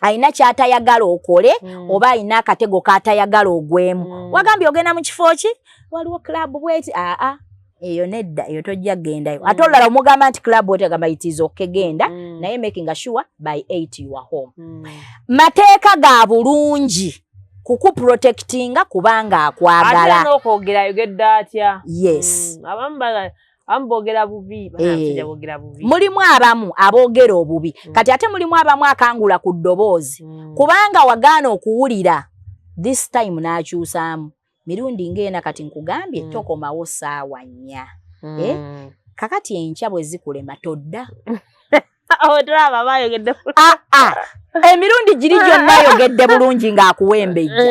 alina ky'atayagala okole, oba alina akatego k'atayagala ogwemu. "Wagambye ogenda mu kifo ki? Waliwo club bweti." "Aa, eyo nedda, eyo tojja kgendayo." Ate olulala omugamba nti club bweti, agamba, "It is okay, genda, naye making sure by 8 you are home." Mateeka ga bulungi kukuprotectinga kubanga akwagala. Ate n'okwogera ayogedde atya? Yes. Abamu boogera bubi. Bannabasajja boogera bubi. Mulimu abamu aboogera obubi. Kati ate mulimu abamu akangula ku ddoboozi, kubanga wagaana okuwulira this time, n'akyusaamu mirundi ng'ena. "Kati nkugambye, tokomawo ssaawa 4. Eh? Kakati enkya bwe zikulema todda." Oh, tulaba bayogedde. Ah, ah. Emirundi giri gyonna ayogedde bulungi ng'akuwa embejja.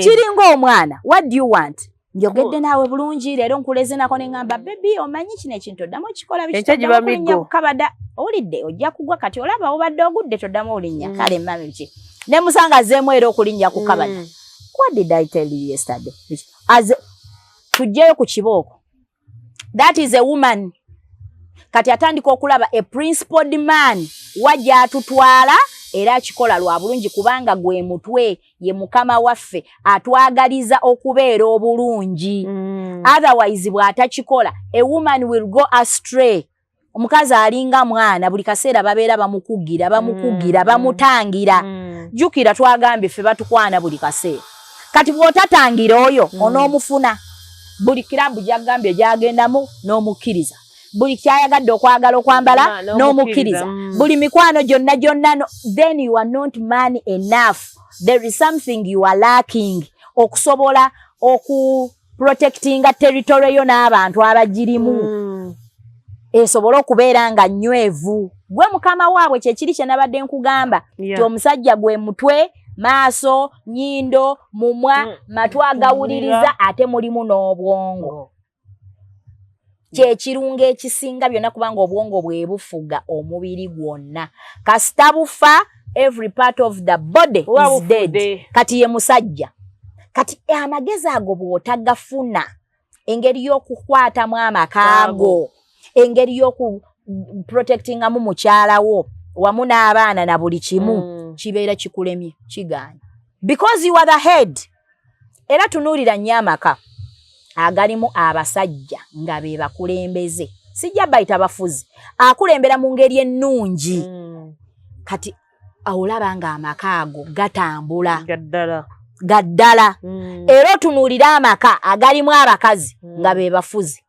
Kiringa omwana, "What do you want?" "Njogedde naawe bulungi leero, nkuleze nako ne ŋŋamba, 'Baby, omanyi kino ekintu oddamu okikola biki, Enkya giba toddamu kulinnya miggo. ku kabada. Owulidde? Ojja kugwa. Kati olaba obadde ogudde, toddamu olinnya.' Kale mami, biki?" Ne musanga azzeemu era okulinnya ku kabada. "What did I tell you yesterday?" Biki? Aze tujjeyo ku kibooko. That is a woman. Kati atandika okulaba a principled man wajja atutwala, era akikola lwa bulungi, kubanga gwe mutwe, ye mukama waffe, atwagaliza okubeera obulungi. Otherwise bw'atakikola, a woman will go astray. Omukazi alinga mwana, buli kaseera babeera bamukugira, bamukugira, bamutangira. Jjukira twagambye ffe batukwana buli kaseera. Kati bw'otatangira oyo, onoomufuna buli club gyagambye gyagendamu n'omukkiriza, buli kyayagadde okwagala okwambala n'omukkiriza, n'omukkiriza, buli mikwano gyonna gyonna, no, then you are not man enough. There is something you are lacking okusobola okuprotectinga territory yo n'abantu abagirimu, esobole okubeera nga nnywevu. Gwe mukama waabwe. Kyekiri kye nabadde nkugamba ti omusajja gwe mutwe, maaso, nyindo, mumwa, matu agawuliriza, ate mulimu n'obwongo. Kyekirungo ekisinga byonna, kubanga obwongo bwe bufuga omubiri gwonna. Kasita bufa, every part of the body is dead. Kati ye musajja. Kati amagezi ago bw'otagafuna, engeri y'okukwatamu amakaago, engeri y'okuprotectingamu mukyalawo wamu n'abaana na buli kimu, kibeera kikulemye, kigaanya, because you are the head. Era tunuulira nnyo amaka agalimu abasajja nga be bakulembeze. Sijja bayita bafuzi, akulembera mu ngeri ennungi. Kati olaba nga amaka ago gatambula gaddala. Era otunuulire amaka agalimu abakazi nga be bafuzi,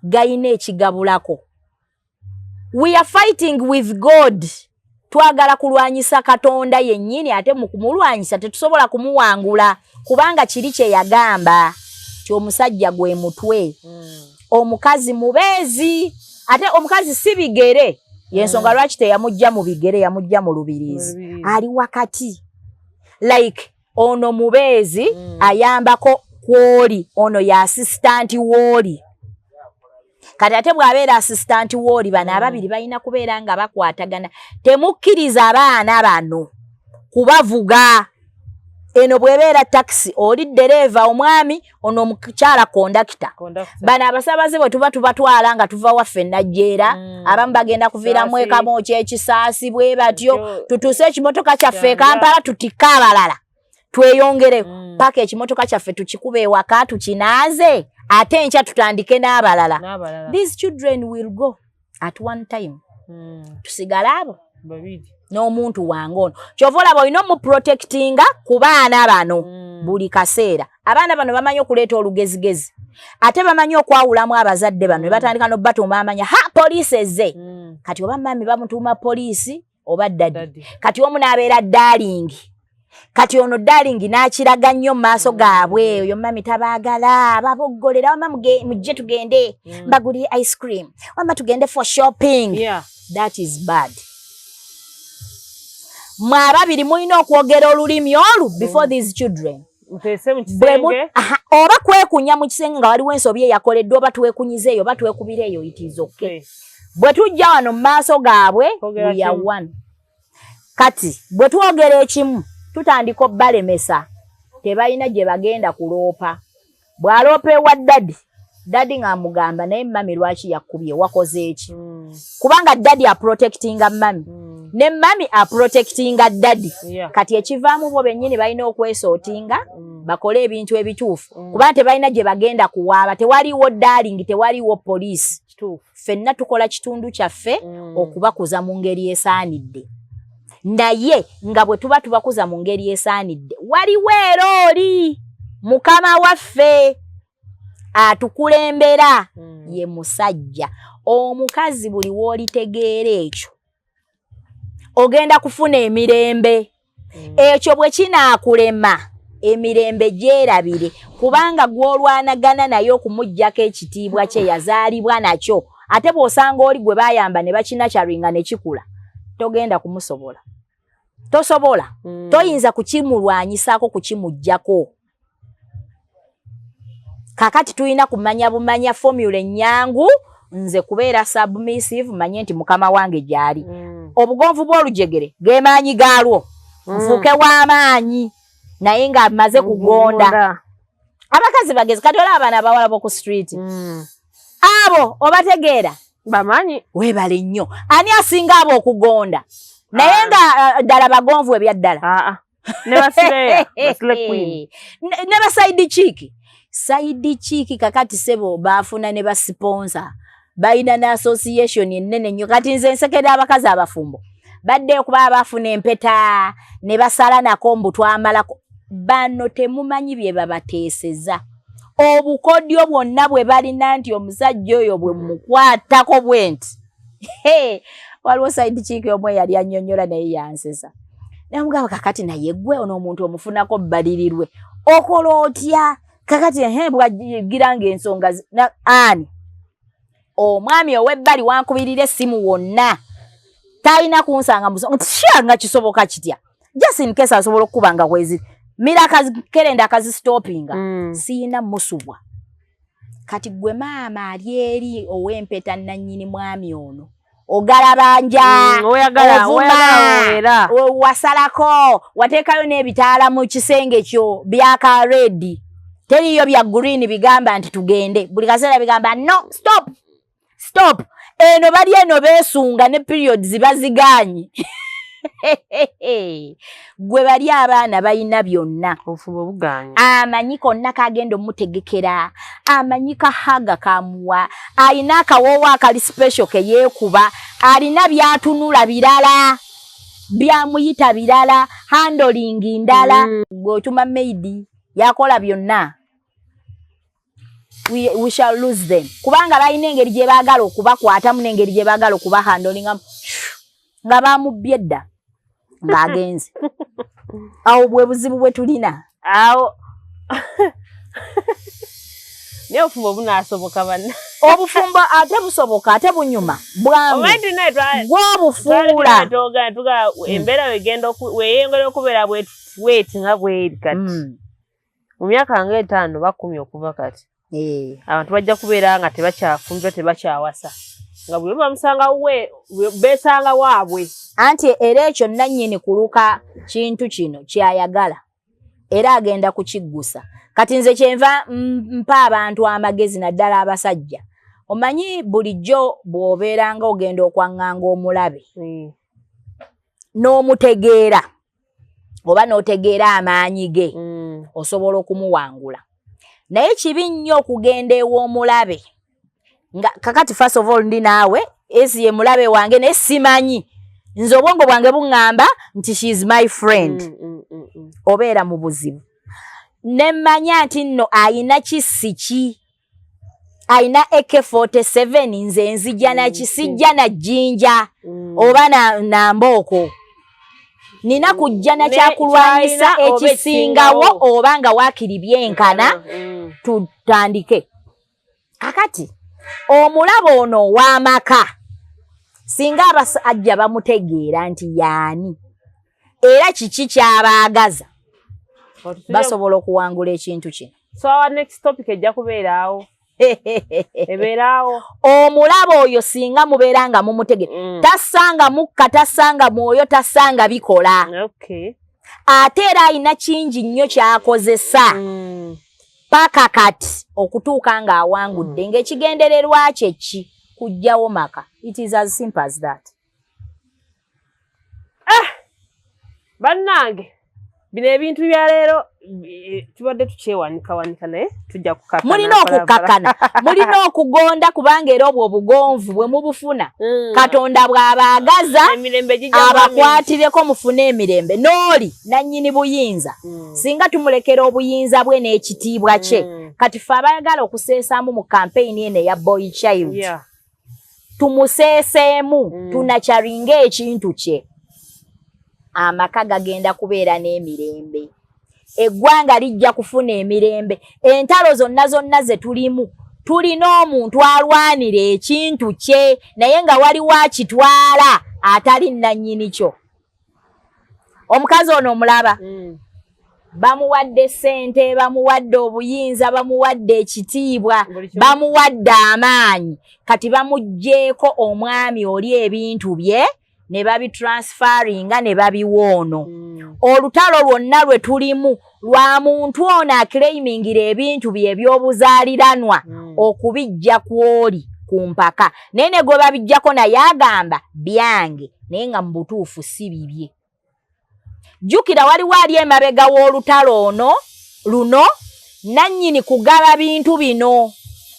gayina ekigabulako. We are fighting with God. Twagala kulwanyisa Katonda yennyini, ate mu kumulwanyisa tetusobola kumuwangula, kubanga kiri kye yagamba ti omusajja gwe mutwe, omukazi mubeezi. Ate omukazi si bigere, yensonga lwaki teyamujja mu bigere, yamujja mu lubiriizi, ali wakati. Like ono mubeezi, ayambako kwoli, ono ye assistant wooli. Kati ate bw'abeera assistant wooli, bano ababiri balina kubeera nga bakwatagana. Temukkiriza abaana bano kubavuga. Eno bw'ebeera takisi, oli ddereeva omwami, ono omukyala kondakita. Bano abasabaze bwe tuba tubatwala nga tuva waffe Najjeera, abamu bagenda kuviiramu ekamu kyekisaasi, bwe batyo tutuuse ekimotoka kyaffe e Kampala, tutikke abalala tweyongere paka ekimotoka kyaffe tukikuba ewaka, tukinaaze, ate enkya tutandike n'abalala. These children will go at one time. Tusigale abo n'omuntu wange ono. Kyova olaba olina omuprotectinga ku baana bano buli kaseera. Abaana bano bamanyi okuleeta olugezigezi, ate bamanyi okwawulamu abazadde bano ne batandika nobatuuma amanya. Ha, poliisi ezze. Kati oba mummy bamutuuma poliisi oba daddy. Kati omu n'abeera darling. Kati ono darling n'akiraga nnyo mu maaso gaabwe, oyo mummy tabaagala, baboggolera, wama mujje tugende, mbagulire ice cream, wama tugende for shopping. That is bad. Mwe ababiri mulina okwogera olulimi olu before these children. Oba kwekunya mu kisenge nga waliwo ensobi eyakoleddwa, oba twekunyiza eyo, oba twekubira eyo, it is okay. Bwe tujja wano mu maaso gaabwe, we are one. Kati bwe twogera ekimu, tutandika obbalemesa, tebalina gye bagenda kuloopa. Bw'aloopa ewa daddy, daddy ng'amugamba, "Naye mummy lwaki yakkubye? Wakoze eki?" Kubanga daddy aprotectinga mummy, ne mummy aprotectinga daddy. Kati ekivaamu, bo bennyini balina okwesortinga, bakole ebintu ebituufu, kubanga tebalina gye bagenda kuwaaba. Tewaliiwo darling, tewaliiwo poliisi. Ffenna tukola kitundu kyaffe okubakuza mu ngeri esaanidde. Naye nga bwe tuba tubakuza mu ngeri esaanidde, waliwo era oli mukama waffe atukulembera, ye musajja. Omukazi buli w'olitegeera ekyo, ogenda kufuna emirembe. Ekyo bwe kinaakulema, emirembe gyerabire, kubanga gw'olwanagana naye okumuggyako ekitiibwa kye yazaalibwa nakyo. Ate bw'osanga oli gwe bayamba ne bakinakyaringa ne kikula, togenda kumusobola, tosobola. Toyinza kukimulwanyisaako, kukimuggyako. Kakati tulina kumanya bumanya formula ennyangu. Nze kubeera submissive, manye nti mukama wange gyali. Obugonvu bw'olujegere gemaanyi gaalwo. Nfuuke w'amaanyi naye nga maze kugonda. Abakazi bagezi. Kati olaba abaana abawala b'oku street, abo obategeera? Bamanyi. Weebale nnyo. Ani asinga abo okugonda, naye nga ddala bagonvu ebya ddala? Ah, ah. Ne baslay, baslay queen. Ne ba side chick, side chick. Kakati sebo baafuna ne basponsor, balina ne association ennene nnyo. Kati nze nsekera abakazi abafumbo badde okuba baafuna empeta ne basala nako mbu twamalako. Bano temumanyi bye babateeseza, obukodyo bwonna bwe balina nti omusajja oyo bwe mukwatako bwe nti. Waliwo side chick omu eyali annyonnyola, naye yansesa. Namugamba, "Kakati naye gwe ono omuntu omufunako bbalirirwe, okola otya?" Kakati ehe, bwagira nga ensonga ani Omwami ow'ebbali wankubirira essimu wonna talina kunsanga musha nga kisoboka kitya? Just in case asobola okukuba nga kweziri mira akakerenda akazistopinga. Siyina musubwa. Kati gwe maama ali eri ow'empeta, nannyini mwami ono ogalabanja, ovuma, wasalako, wateekayo n'ebitaala mu kisenge kyo byaka red, teriyo bya green, bigamba nti tugende buli kaseera, bigamba no, stop, stop. Eno bali eno beesunga ne periods bazigaanye. Gwe bali abaana balina byonna, amanyi konna kagenda omutegekera, amanyi kahaga kamuwa, alina akawoowo akali special keyeekuba, alina byatunula birala, byamuyita birala, handling ndala. Gwe otuma maid yakola byonna. We shall lose them kubanga balina engeri gye baagala okubakwatamu n'engeri gye baagala okubahandlingamu nga bamubbye edda ng'agenze. Awo bwe buzibu bwe tulina. Awo naye obufumbo bunaasoboka banna? Obufumbo ate busoboka, ate bunyuma bwangu gwobufuula. Embeera wegenda weyongera okubeera bweti nga bweri kati, mu myaka nga 5 ba 10 okuva kati, abantu bajja kubeera nga tebakyafumbirwa, tebakyawasa, nga buli bamusanga we besanga waabwe. Anti era ekyo nannyini kuluka kintu kino kyayagala era agenda kukiggusa. Kati nze kyenva mpa abantu amagezi, naddala abasajja. Omanyi bulijjo bw'obeeranga ogenda okwaŋŋanga omulabe n'omutegeera oba n'otegeera amaanyi ge, osobola okumuwangula. Naye kibi nnyo okugenda ew'omulabe nga kakati first of all ndi naawe, esi ye mulabe wange, naye simanyi, nze obwongo bwange buŋŋamba nti she is my friend. Obeera mu buzibu. Nemmanya nti nno ayina kissi ki, ayina AK47, nze nzija na sijja na jjinja oba na mbooko, nina kujja na kyakulwanyisa ekisingawo oba nga waakiri byenkana. Tutandike kakati omulaba ono ow'amaka, singa abasajja bamutegeera nti yaani era kiki kyabaagaza, basobola okuwangula ekintu kino. So our next topic ejja kubeeraawo, ebeeraawo. Omulaba oyo singa mubeera nga mumutegere, tasanga mukka, tasanga mwoyo, tasanga bikola. Ate era alina kingi nnyo kyakozesa paka kati okutuuka ng'awangudde, ng'ekigendererwa kye ki? Kuggyawo maka. It is as simple as that. Ah! Bannange, bino ebintu bya leero tubadde tukyewanikawanika, naye tujja kukakkana. Mulina okukakkana, mulina okugonda, kubanga era obwo obugonvu bwe mubufuna, Katonda bw'abaagaza abakwatireko mufune emirembe n'oli nannyini buyinza. Singa tumulekera obuyinza bwe n'ekitiibwa kye. Kati ffe abayagala okuseesaamu mu kampeyini eno eya boy child, tumuseeseemu, tunakyaringa ekintu kye, amaka gagenda kubeera n'emirembe, eggwanga lijja kufuna emirembe. Entalo zonna zonna ze tulimu, tulina omuntu alwanira ekintu kye, naye nga waliwo akitwala atali nannyini kyo. Omukazi ono omulaba, bamuwadde ssente, bamuwadde obuyinza, bamuwadde ekitiibwa, bamuwadde amaanyi. Kati bamuggyeeko omwami oli ebintu bye ne babitransfaringa ne babiwa ono. Olutalo lwonna lwe tulimu lwa muntu ono aclaimingira ebintu bye ebyobuzaaliranwa okubijja kwoli ku mpaka, naye ne gwe babijjako naye agamba byange, naye nga mu butuufu si bibye. Jjukira waliwo ali emabega w'olutalo ono luno, nannyini kugaba bintu bino,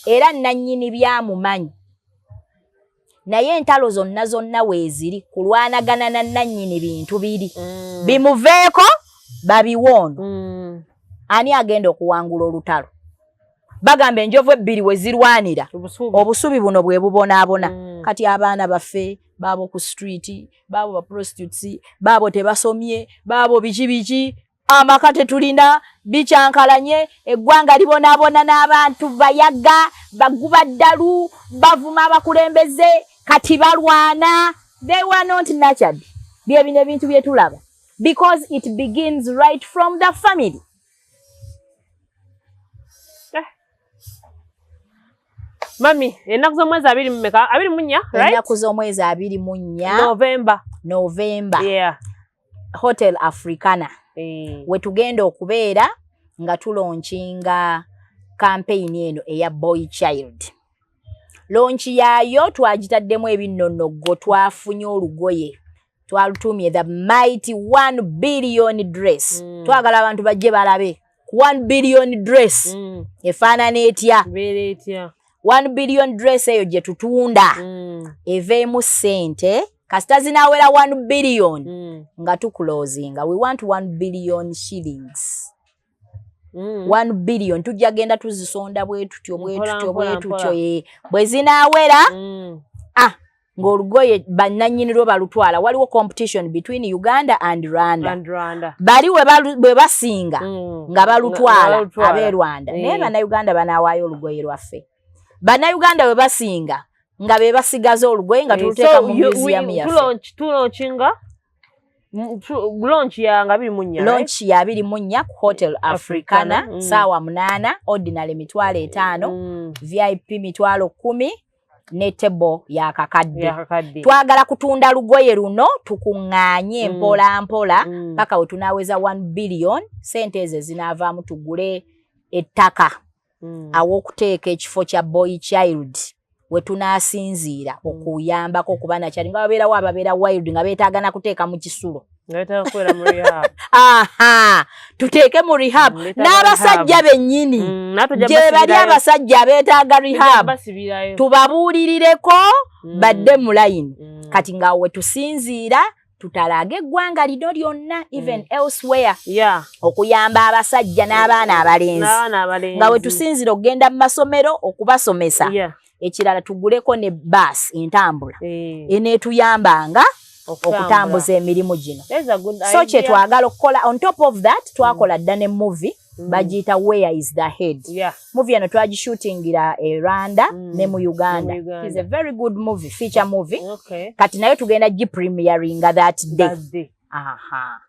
era nannyini byamumanyi, naye entalo zonna zonna weeziri kulwanagana na nannyini bintu biri, bimuveeko babiwe ono. Ani agenda okuwangula olutalo? Bagamba enjovu ebbiri we zirwanira obusubi buno bwe bubonaabona. Kati abaana baffe baabo ku street, baabo ba prostitutes, baabo tebasomye, baabo biki biki. Amaka tetulina, bikyankalanye, eggwanga libonaabona n'abantu bayaga, baguba ddalu, bavuma abakulembeze, kati balwana. They were not nurtured. Bye bino ebintu bye tulaba because it begins right from the family. Eh. Mami, ennaku z'omwezi abiri mu meka? 24, right? Ennaku z'omwezi 24. November. November. Hotel Africana. We tugenda okubeera nga tulaunchinga campaign eno eya Boy Child. Launch yaayo twagitaddemu ebinnonoggo, twafunye olugoye twalutuumye the mighty 1 billion dress. Twagala abantu bajje balabe ku 1 billion dress efaanana etya. Mbeera etya? 1 billion dress eyo gye tutunda eveemu ssente kasita zinaawera 1 billion nga tuclosinga. We want 1 billion shillings. 1 billion tujja genda tuzisonda bwe tutyo bwe Mpola, tutyo bwe mpola, tutyo mpola. Bwe zinaawera ah, ng'olugoye bannannyini lwo balutwala. Waliwo competition between Uganda and Rwanda. And Rwanda. Bali we basinga nga balutwala Nga balutwala. ab'e Rwanda. Naye Bannayuganda banaawaayo olugoye lwaffe. Bannayuganda bwe basinga nga be basigaza olugoye nga tuluteeka So mu museum yaffe. Tulaunchinga launch ya nga 24, right? Launch ya 24 ku Hotel Africana, Africana, saawa 8, ordinary 50,000, VIP 10,000 ne table ya kakadde. Ya kakadde. Twagala kutunda lugoye luno tukuŋŋaanye mpola mpola paka we tunaaweza 1 billion. Sente ezo zinaavaamu tugule ettaka aw'okuteeka ekifo kya Boy Child we tunaasinziira okuyambako ku banakyali nga babeerawo ababeera wild nga beetaaga na kuteeka mu kisulo. Nga beetaaga kubeera mu rehab. Aha, tuteeke mu rehab. Beetaaga N'abasajja rehab. bennyini Natwe tujja gye bali basibirayo. abasajja abeetaaga Tujja rehab, basibirayo. tubabuulirireko badde mu layini. Kati nga we tusinziira tutalaaga eggwanga lino lyonna, even elsewhere, okuyamba abasajja n'abaana abalenzi. N'abaana abalenzi. Nga we tusinziira okugenda mu masomero okubasomesa. Ekirala, tuguleko ne baasi entambula eneetuyambanga okutambuza emirimu gino. That's a good So kye idea. twagala okukola. On top of that, twakola dda ne movie bagiyita Where Is the Head. Movie eno twagishootingira e Rwanda ne mu Uganda. Ne mu Uganda. It is a very good movie, feature movie. Kati nayo tugenda gipremieringa that day. That day. Aha.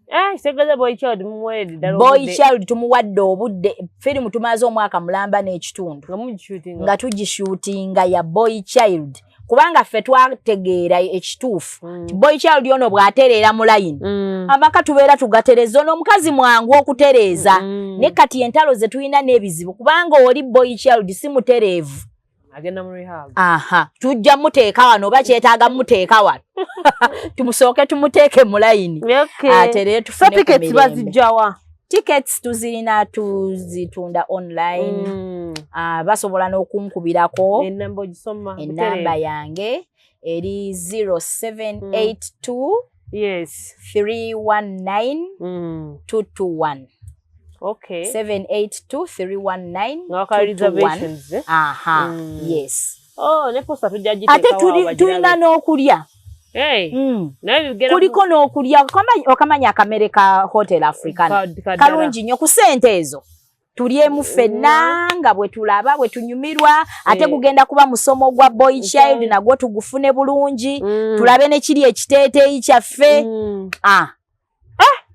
Eh, kitegeeza Boy Child mumuweredde ddala Boy obudde. Child tumuwadde obudde. Firimu tumaze omwaka mulamba n'ekitundu Nga mugishootinga. nga tugishootinga ya Boy Child, kubanga ffe twategeera ekituufu ti Boy Child ono bw'atereera mu layini, amaka tubeera tugatereza. Ono omukazi mwangu okutereeza. Ne kati entalo ze tulina n'ebizibu kubanga oli Boy Child si mutereevu. Agenda mu rehab. Aha, tujja muteeka wano oba kyetaaga muteeka wano, tumusooke tumuteeke mu layini aterere, So tufune ku tickets mirembe. Bazijjawa? Tickets tuzirina, tuzitunda online. Ah, basobola n'okunkubirako. Enamba ogisoma? Enamba yange eri 0782 319 221. 782 319 Nga waka 221. reservations, eh? Aha. Yes. Oh, ne poster tujja Ate giteekawo tulina bagirabe. n'okulya. Hey. Naye bigenda Kuliko n'okulya. Okamanya akamere ka Hotel Africana Kaddala. kalungi nnyo. Ku ssente ezo tulyemu ffenna nga bwe tulaba bwe tunyumirwa. Ate gugenda kuba musomo gwa Boy Child, nagwo tugufune bulungi, tulabe ne kiri ekiteeteeyi kyaffe. Ah,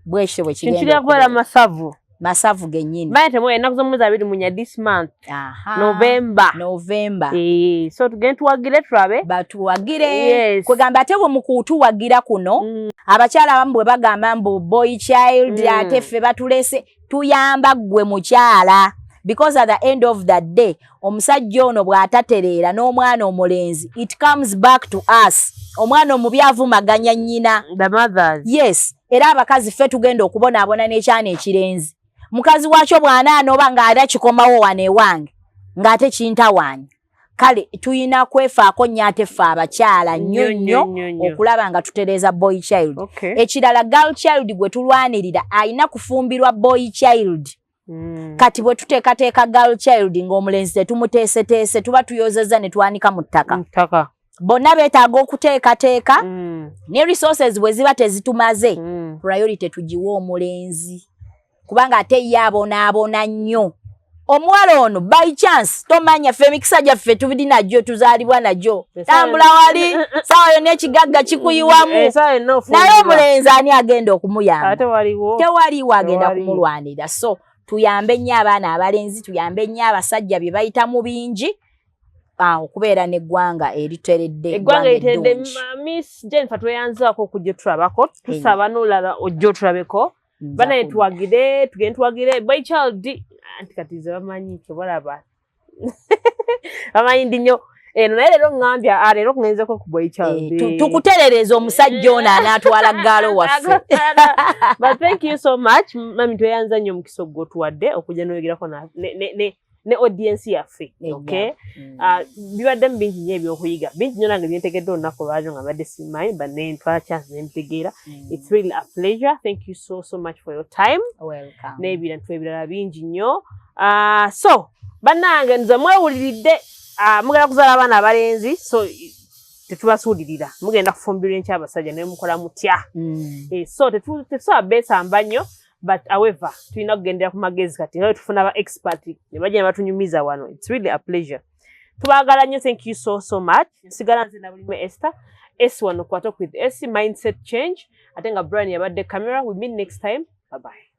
bwekityo bwe Kintu kigenda kirya kubeera okubeera. masavu. Masavu gennyini. Baye temwe ennaku z'omwezi 24 this month. Aha. November. November. Eh, so tugende tuwagire tulabe. Batuwagire. Kwegamba ate bwe mukutuwagira kuno, abakyala abamu bwe bagamba mbu Boy Child, ate ffe batulese, tuyamba ggwe mukyala, because at the end of the day omusajja ono bw'atatereera n'omwana omulenzi, it comes back to us. Omwana omubi avumaganya nnyina. The mothers. Yes, era abakazi ffe tugenda okubonaabona n'ekyana ekirenzi. Mukazi wakyo bw'anaanooba ng'ate kikomawo wano ewange ng'ate kintawaanya. Kale tuyina kwefaako nnyo ate ffe abakyala nnyo nnyo Nnyo. okulaba nga tutereeza Boy Child. Ekirala, girl child gwe tulwanirira ayina kufumbirwa boy child. Kati bwe tuteekateeka girl child ng'omulenzi tetumuteeseteese, tuba tuyozezza ne twanika mu ttaka. Ttaka. Bonna beetaaga okuteekateeka. Ne resources bwe ziba tezitumaze, priority tugiwe omulenzi. Kubanga ate ye abonaabona nnyo omuwala ono. By chance tomanya, ffe emikisa gyaffe tubiri nagyo, tuzaalibwa nagyo. Tambula wali saawa yonna ekigagga kikuyiwamu. Essaawa yonna ofumbirwa. Naye omulenzi ani agenda okumuyamba? Ate waliwo Tewaliwo agenda Tewaliwo. kumulwanira. So tuyambe nnyo abaana abalenzi, tuyambe nnyo abasajja bye bayitamu bingi, okubeera n'eggwanga eriteredde. Eggwanga eriteredde. Eddungi. Miss Jennifer, tweyanzaako okujja otulabako. Tusaba n'olaba ojja otulabeko. Nza Banaye kudda. Tuwagire, tugende tuwagire boy child. Anti kati ze bamanyi kyebalaba, bamanyi ndi nnyo eno, naye leero ŋŋambye, leero ŋŋenzeko ku boy child. Eh, tukuterereza omusajja ono anaatwala gaalo waffe. But thank you so much, mami. Tweyanza nnyo omukisa ogwotuwadde okujja n'oyogerako ne audience yaffe. Okay. Bibaddemu bingi nnyo ebyokuyiga, bingi nnyo nange byentegedde olunaku olwaliro nga mbadde simanyi, but nentwala chance nembitegeera. It's really a pleasure. Thank you so so much for your time. Welcome. N'ebintu ebirala bingi nnyo. So bannange, nze mwewuliridde, mugenda kuzaala abaana abalenzi, so tetubasuulirira. Mugenda kufumbirwa enkya abasajja, naye mukola mutya? Eh, so tetusobola beesamba nnyo, but however tulina kugendera ku magezi. Kati nga bwe tufuna ba expert ne bajja ne batunyumiza wano, it's really a pleasure. Tubaagala nnyo. Thank you so so much. Nsigala nze Nabulime Esther S, wano ku Talk with S, mindset change, ate nga Brian yabadde camera. We meet next time. Bye bye.